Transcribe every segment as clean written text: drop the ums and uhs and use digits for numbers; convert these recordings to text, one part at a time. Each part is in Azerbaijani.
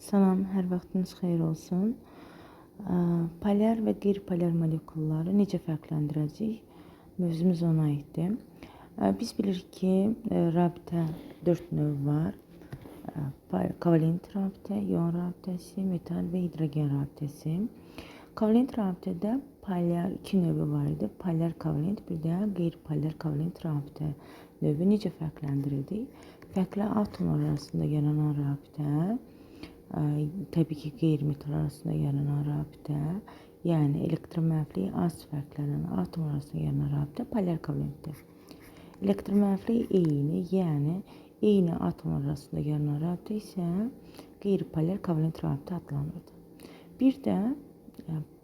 Salam, hər vaxtınız xeyir olsun. Polyar və qeyri-polyar molekulları necə fərqləndirəcəyik? Mövzumuz ona aiddir. Biz bilirik ki, rabitə 4 növ var. Kovalent rabitə, ion rabitəsi, metal və hidrogen rabitəsi. Kovalent rabitədə polyar iki növü var idi. Polyar kovalent, bir də qeyri-polyar kovalent rabitə növü necə fərqləndirildi? Fərqli atomlar arasında yaranan rabitə, təbii ki, qeyri-metal arasında yaranan rabitə, yəni elektromənfiliyi az fərqlənən atom arasında yaranan rabitə polyar kovalentdir. Elektromənfiliyi eyni, yəni eyni atomlar arasında yaranan rabitə isə qeyri-polyar kovalent rabitə adlanırdı. Bir də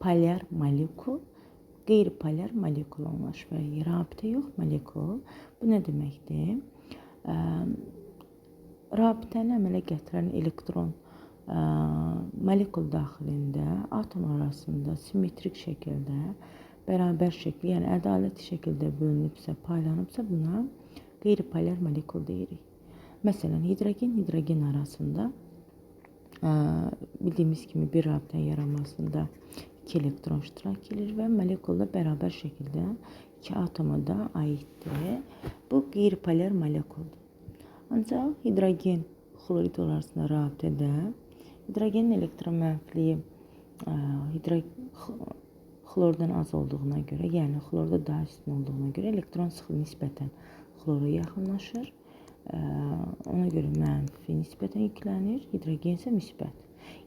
polyar molekul, qeyri-polyar molekul anlaşır və rabitə yox, molekul. Bu nə deməkdir? Rabitəni əmələ gətirən elektron molekul daxilində atom arasında simmetrik şəkildə, bərabər şəkildə, yəni ədalətli şəkildə bölünübsə, paylanıbsa buna qeyri-polyar molekul deyirik. Məsələn, hidrogen hidrogen arasında bildiyimiz kimi bir rabitənin yaranmasında iki elektron iştirak edir və molekulda bərabər şəkildə iki atoma da aiddir. Bu qeyri-polyar molekuldur. Ancaq hidrogen xlorid arasında rabitədə hidrogenin elektromənfiliyi xlordan az olduğuna görə, yəni xlorda daha üstün olduğuna görə elektron sıxlığı nisbətən xlora yaxınlaşır. Ona görə mənfi nisbətən yüklənir, hidrogen isə müsbət.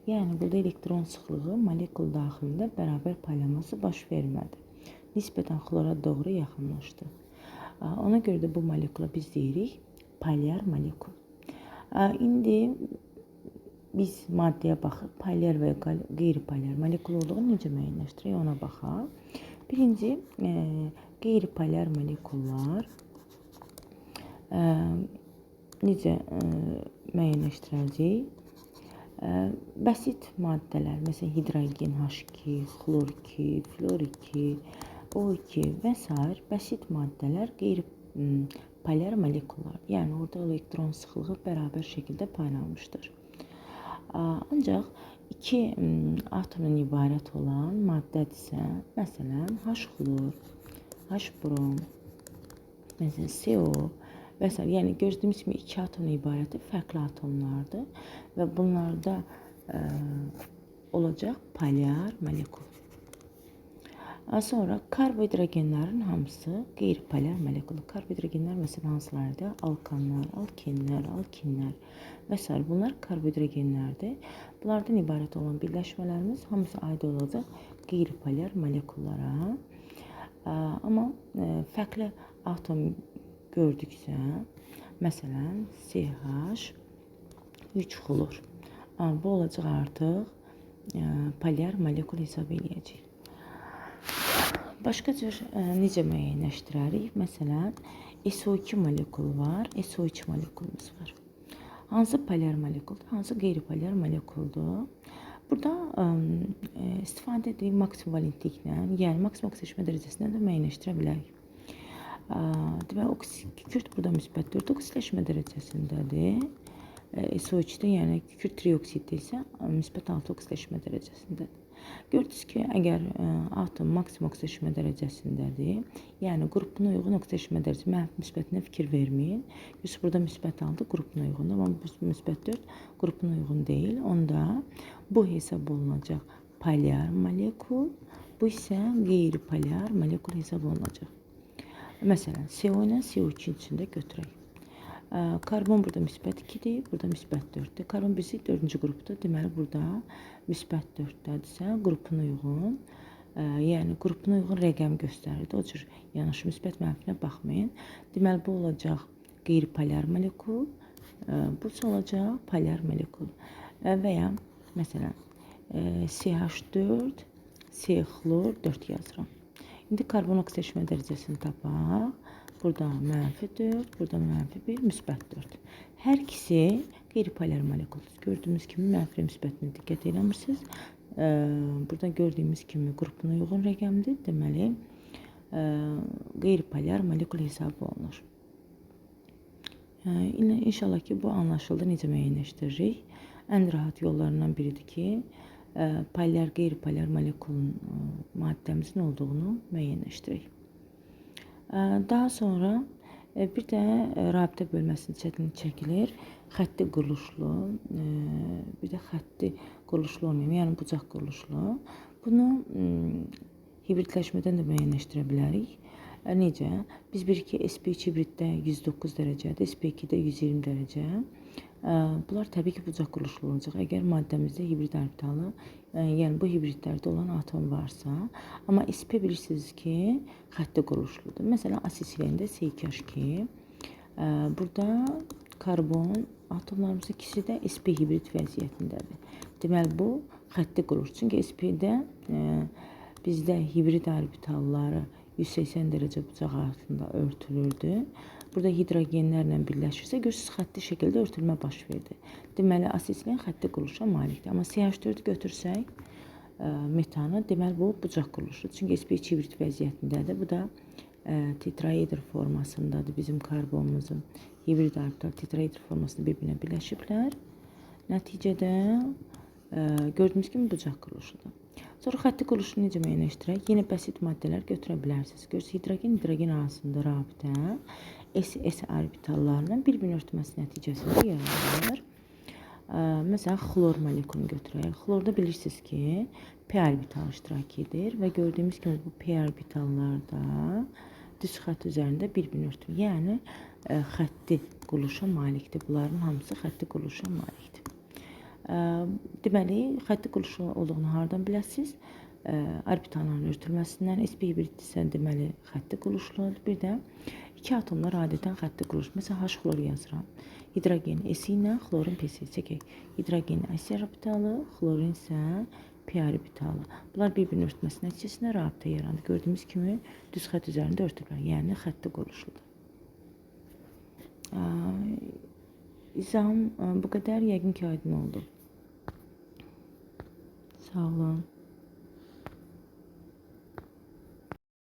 Yəni burada elektron sıxlığı molekul daxilində bərabər paylanması baş vermədi. Nisbətən xlora doğru yaxınlaşdı. Ona görə də bu molekula biz deyirik polyar molekul. İndi biz maddəyə baxıb polyar və qeyri-polyar molekul olduğunu necə müəyyənləşdirək ona baxaq. Birinci, qeyri-polyar molekullar necə müəyyənləşdirəcəyik? Bəsit maddələr, məsələn hidrogen H2, xlor 2, flor 2, O2 və sair bəsit maddələr qeyri-polyar molekullardır. Yəni orada elektron sıxlığı bərabər şəkildə paylanmışdır. Ancaq iki atomdan ibarət olan maddədirsə, məsələn H xlor, H brom, məsələn CO və sair. Yəni gördüyümüz kimi iki atomdan ibarətdir, fərqli atomlardır və bunlarda olacaq polyar molekul. Sonra karbohidrogenlərin hamısı qeyri-polyar molekuldur. Karbohidrogenlər məsələn hansılardır? Alkanlar, alkenlər, alkinlər və sair. Bunlar karbohidrogenlərdir. Bunlardan ibarət olan birləşmələrimiz hamısı aid olacaq qeyri-polyar molekullara. Amma fərqli atom gördüksə, məsələn CH 3 xlor. Bu olacaq artıq polyar molekul hesab eləyəcək. Başqa cür necə müəyyənləşdirərik? Məsələn, SO2 molekulu var, SO3 molekulumuz var. Hansı polyar molekuldur, hansı qeyri-polyar molekuldur? Burada istifadə edirik maksimum valentliklə, yəni maksimum oksidaşma dərəcəsindən də müəyyənləşdirə bilərik. Deməli, kükürt burada müsbət 4 oksidaşma dərəcəsindədir. SO3-də, yəni kükürt trioksiddə isə müsbət 6 oksidaşma dərəcəsindədir. Gördünüz ki, əgər atom maksimum oksidaşma dərəcəsindədir, yəni qrupuna uyğun oksidaşma dərəcəsi, mənfi müsbətinə fikir verməyin. Görürsünüz, burada müsbət 6 qrupuna uyğundur, amma müsbət 4 qrupuna uyğun deyil. Onda bu hesab olunacaq polyar molekul, bu isə qeyri-polyar molekul hesab olunacaq. Məsələn, CO ilə CO2 içində götürək. Karbon burada müsbət 2-dir, burada müsbət 4-dür. Karbon birisi 4-cü qrupdur. Deməli, burada müsbət 4-dədirsə, qrupuna uyğun, yəni qrupuna uyğun rəqəm göstərir. O cür yanaşı müsbət mənfinə baxmayın. Deməli, bu olacaq qeyri-polyar molekul, bu isə olacaq polyar molekul. Və ya məsələn, CH4, C xlor 4 yazıram. İndi karbon oksidaşma dərəcəsini tapaq. Burada mənfi 4, burada mənfi 1, müsbət 4. Hər ikisi qeyri-polyar molekuldur. Gördüyünüz kimi mənfi müsbətinə diqqət eləmirsiniz. Burada gördüyümüz kimi qrupuna uyğun rəqəmdir. Deməli, qeyri-polyar molekul hesab olunur. İnşallah ki, bu anlaşıldı. Necə müəyyənləşdiririk? Ən rahat yollarından biridir ki, polyar, qeyri-polyar molekulun maddəmizin olduğunu müəyyənləşdirək. Daha sonra bir də rabitə bölməsinin çətinlik çəkilir. Xətti quruluşlu, bir də xətti quruluşlu olmayıb, yəni bucaq quruluşlu. Bunu hibridləşmədən də müəyyənləşdirə bilərik. Necə? Biz bilirik ki, sp3 hibriddə 109 dərəcədir, sp2-də 120 dərəcə. Bunlar təbii ki, bucaq quruluşlu olacaq. Əgər maddəmizdə hibrid orbitalı, yəni bu hibridlərdə olan atom varsa, amma sp bilirsiniz ki, xətti quruluşludur. Məsələn, asetilində C2H2. Burada karbon atomlarımızın ikisi də sp hibrid vəziyyətindədir. Deməli, bu xətti quruluş. Çünki sp-də bizdə hibrid orbitalları 180 dərəcə bucaq altında örtülürdü. Burada hidrogenlərlə birləşirsə, görürsünüz, xətti şəkildə örtülmə baş verdi. Deməli, asetilin xətti quruluşa malikdir. Amma CH4 götürsək, metanı, deməli, bu bucaq quruluşudur. Çünki sp2 hibrid vəziyyətindədir. Bu da tetraedr formasındadır bizim karbonumuzun hibrid orbital tetraedr formasında bir-birinə birləşiblər. Nəticədə gördüyünüz kimi bucaq quruluşudur. Sonra xətti quruluşunu necə müəyyənləşdirək? Yenə bəsit maddələr götürə bilərsiniz. Görürsünüz, hidrogen hidrogen arasında rabitə S-S orbitallarının bir-birini örtməsi nəticəsində yaranır. Məsələn, xlor molekulunu götürək. Xlorda bilirsiniz ki, P orbital iştirak edir və gördüyümüz kimi bu P orbitallarda düz xətt üzərində bir-birini örtür. Yəni xətti quruluşa malikdir. Bunların hamısı xətti quruluşa malikdir. Deməli, xətti quruluşu olduğunu hardan biləsiniz? Orbitalların örtülməsindən. Sp hibriddirsə, deməli, xətti quruluşludur. Bir də iki atomlar adətən xətti quruluş. Məsələn, H xlor yazıram. Hidrogen S ilə xlorun P-si çəkək. Hidrogen S orbitalı, xlorun isə P orbitalı. Bunlar bir-birini örtməsi nəticəsində rabitə yarandı. Gördüyümüz kimi düz xətt üzərində örtülür. Yəni xətti quruluşludur. İzahım bu qədər. Yəqin ki, aydın oldu. Sağ olun.